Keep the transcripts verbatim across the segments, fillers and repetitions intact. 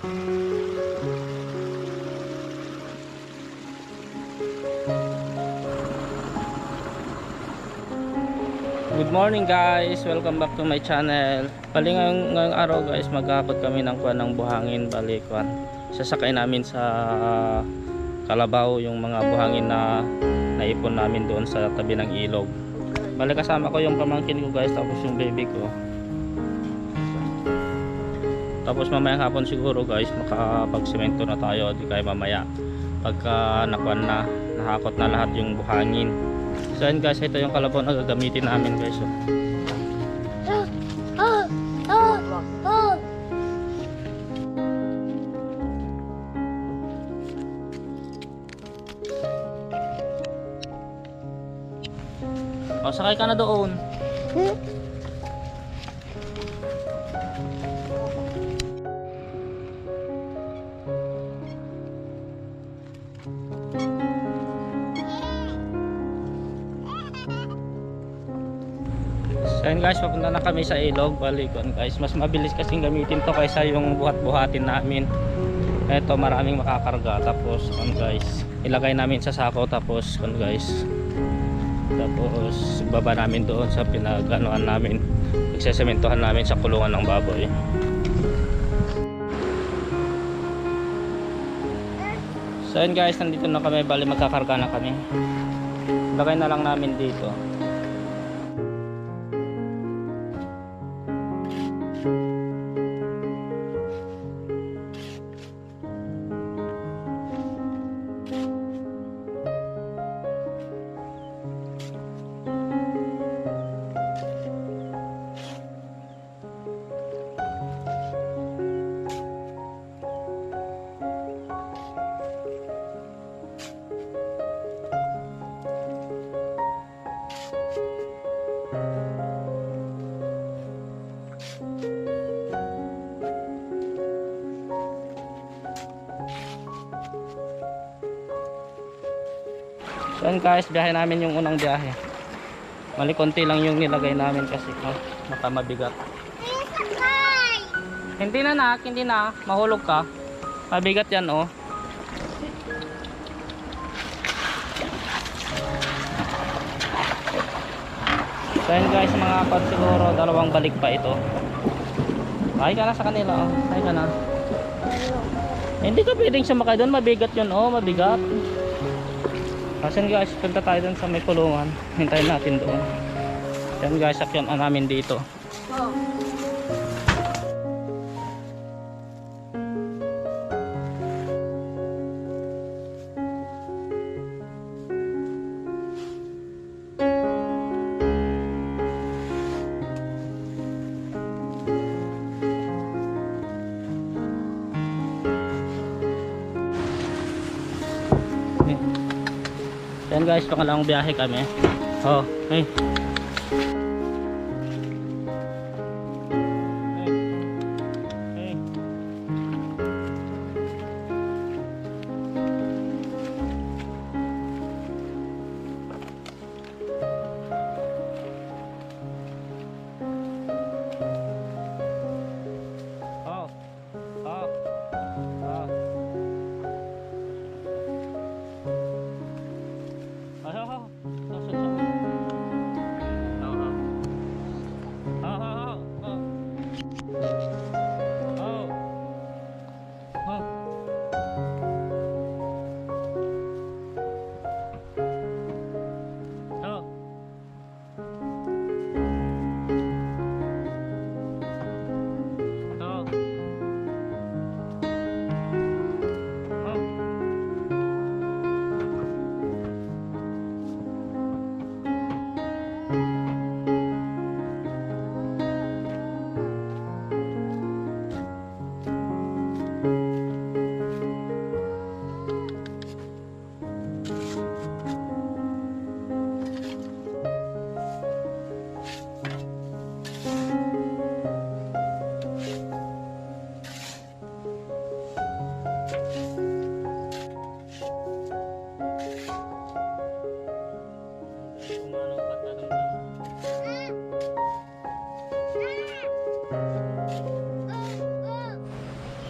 Good morning, guys. Welcome back to my channel. Bali, ngayong, ngayong araw, guys, maghahakot kami ng kuan, ng buhangin. Bali, kuan, sasakay namin sa kalabaw yung mga buhangin na naipon namin doon sa tabi ng ilog. Bali, kasama ko yung pamangkin ko, guys, tapos yung baby ko. Tapos mamayang hapon siguro, guys, makapagsemento na tayo, di kaya mamaya pagka nakuan na, nahakot na lahat yung buhangin. So, ayan, guys, ito yung kalabaw na gagamitin namin, guys, oh. O, sakay ka na doon. So, yun, guys, papunta na kami sa ilog. Bali, kuan, guys, mas mabilis kasing gamitin to kaysa yung buhat-buhatin namin. Eto, maraming makakarga. Tapos, yun, guys, ilagay namin sa sako. Tapos, yun, guys, tapos baba namin doon sa pinag-anuhan namin, pagsesementohan namin sa kulungan ng baboy. So, yun, guys, nandito na kami. Bali, magkakarga na kami. Lagay na lang namin dito. So, yun, guys, biyahe namin yung unang biyahe. Mali, konti lang yung nilagay namin kasi, oh, baka mabigat. Hindi na, nak, hindi na. Mahulog ka. Mabigat yan, oh. So, yun, guys, mga apat siguro, dalawang balik pa ito. Ay ka na sa kanila, oh. Ay ka na. Hindi ka pwedeng sumakay doon, mabigat yun, oh, mabigat. Kasi, guys, punta tayo doon sa may kulungan. Hintayin natin doon. Yan, guys, sakyan na namin dito. Yan, guys, pangalawang biyahe kami. Oh, hey. Oh. Ah. Ah. Ayaw. Nasa sa.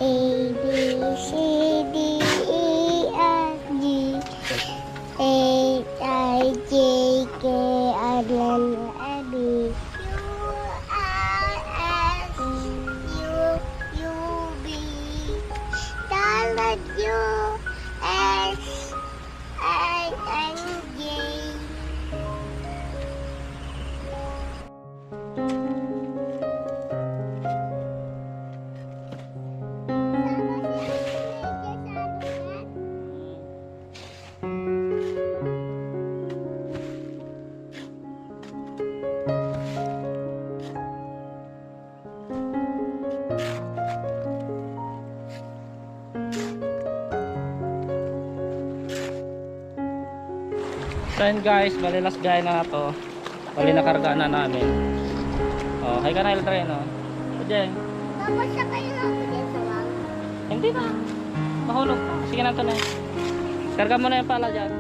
A, B, C, D, E, F, G, H, I, J, K, L, M, N, O, P, Q, R, S, T, U, V, W, X, Y, and Z. So yun guys, bali last gaya na to. Bali nakarga na namin. Oh, hay ka na, Eldrin, oh. Jeng. Tapos siya kayo lang din sa wang. Hindi na. Mahulog pa. Sige na to na. Karga mo na yung pala dyan.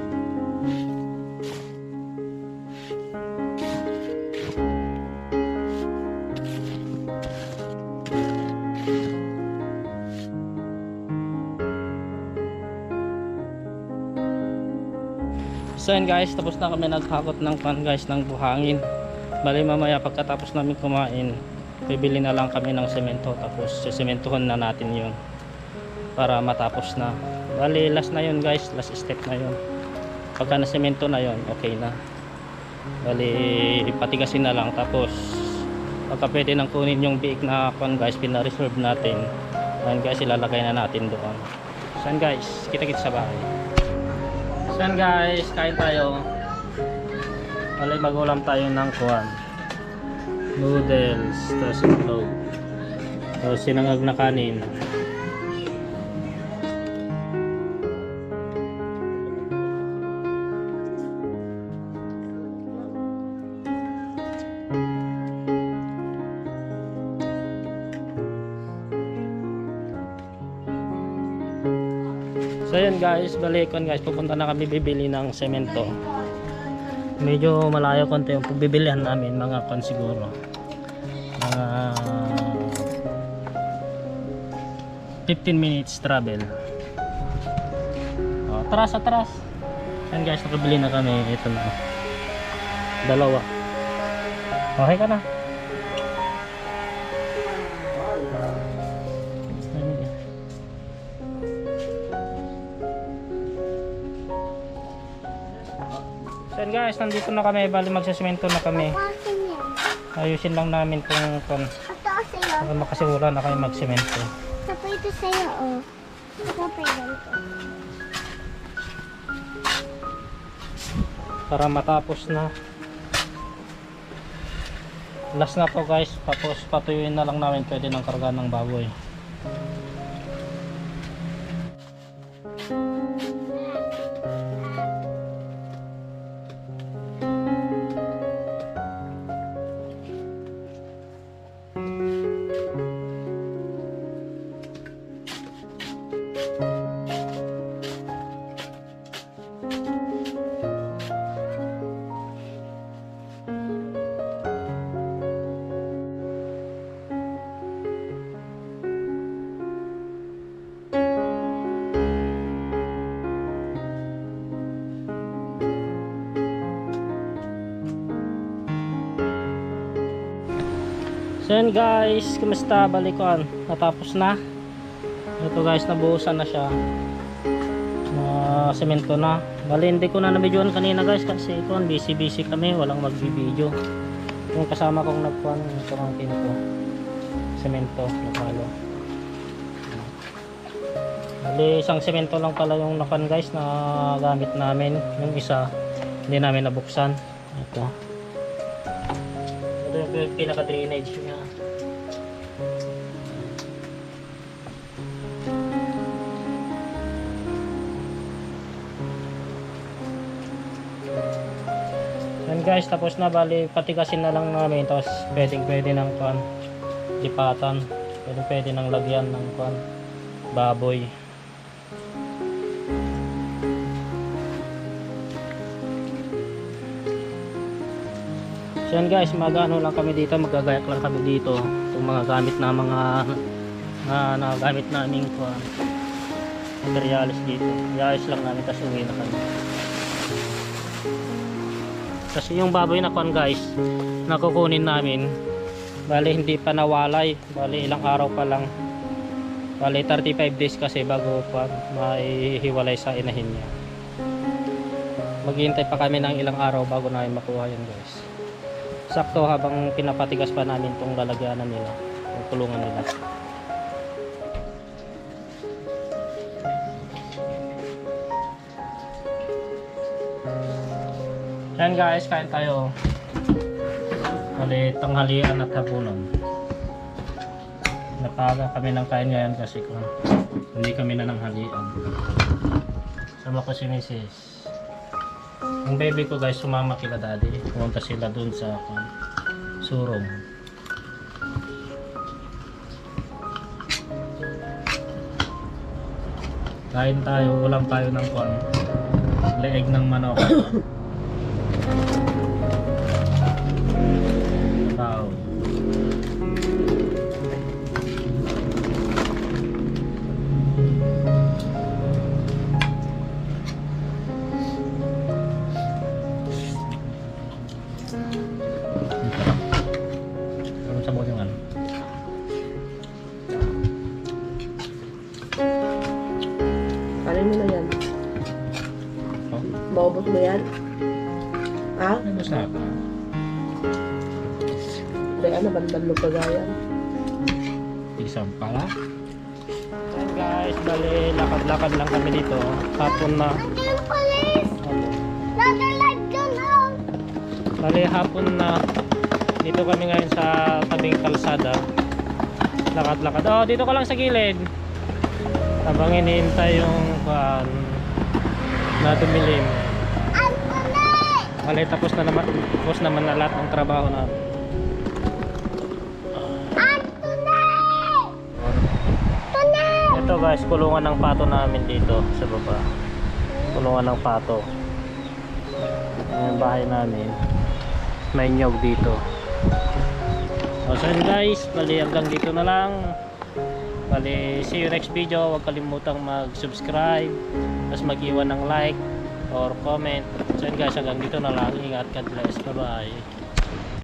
So yun guys, tapos na kami naghakot ng pan guys, ng buhangin. Bali mamaya pagkatapos namin kumain, bibili na lang kami ng semento tapos sesementohan na natin yun para matapos na. Bali last na yun guys, last step na yun. Pagka nasemento na yun, okay na. Bali patigasin na lang tapos pagka pwede nang kunin yung biik na kwan guys, pina-reserve natin. Ayan guys, ilalagay na natin doon. Saan guys? Kita-kita sa bahay. Saan guys? Kain tayo. Bali magulam tayo ng kwan. Noodles, tas itlog. Tapos sinangag na kanin. So yun guys, bali kwan guys, pupunta na kami bibili ng semento. Medyo malayo konti yung pagbibilihan namin, mga kwan siguro. Mga fifteen minutes travel. Oh, atras, atras. Yan guys, nakabili na kami. Ito na. Dalawa. Okay ka na. So yun guys, nandito na kami, bali magsesemento na kami. Akin yan. Ayusin lang namin kung kung Ito sa'yo. Para makasimula na kami magsemento. Ito pa ito sa'yo, oh. Ito pa ito. Para matapos na. Last na to guys, tapos patuyuin na lang namin, pwede nang karga ng baboy. So yun guys, kumusta? Bali kwan, natapos na. Ito guys, nabuhusan na siya. Na semento na. Bali, hindi ko na nabidyoan kanina guys kasi kwan, busy-busy kami, walang magbibidyo. Yung kasama kong nagkwan, yung pamangkin ko. Semento, naghalo. Bali, isang semento lang pala yung nakan guys na gamit namin. Yung isa, hindi namin nabuksan. Ito. Ito yung pinaka-drainage niya. Yan guys, tapos na, bali patigasin na lang namin, tapos pwedeng pwede ng kwan, lipatan, pwedeng pwede ng lagyan ng kwan, baboy. So yan guys, mag-ano lang kami dito, magagayak lang kami dito. Itong mga gamit na mga na nagamit naming kuan, materyales dito. Iayos lang namin, tas uwi na kami. Kasi yung baboy na kuan, guys, nakukunin namin, bali hindi pa nawalay, bali ilang araw pa lang, bali thirty-five days kasi bago pa maihiwalay sa inahin niya. Maghihintay pa kami ng ilang araw bago namin makuha yun, guys. Sakto habang pinapatigas pa namin tong lalagyanan nila, yung kulungan nila. Yan guys, kain tayo. Bali, tanghalian at hapunan. Napaga kami ng kain ngayon kasi kung hindi kami nananghalian. Sama ko si misis. Ang baby ko guys, sumama kila daddy. Pumunta sila dun sa, um, surong. Kain tayo, ulam tayo ng kuwan. Leeg ng manok. Tao. Ang sabaw yung ano? Kanin mo na yan. Oh? Maubos mo yan? Ha? Ay, basta pa. Kaya naman, banlo pa gaya. Isang pala. Ayan guys, bali, lakad-lakad lang kami dito. Hapon na. Nandiyan, police! Opo. Another light gun out! Bali, hapon na. Dito kami ngayon sa tabing kalsada. Lakad-lakad. Oh, dito ka lang sa gilid. Habang hinihintay yung, kuwan, na dumilim. Anthony! Bali, tapos na naman, tapos naman na lahat ng trabaho na. Anthony! Ito guys, kulungan ng pato namin dito sa baba. Kulungan ng pato. Yung bahay namin, may nyog dito. O, so yun guys, bali hanggang dito na lang. Bali, see you next video. Huwag kalimutang mag-subscribe, tapos mag-iwan ng like or comment. So yun guys, hanggang dito na lang. Ingat, God bless. Bye-bye.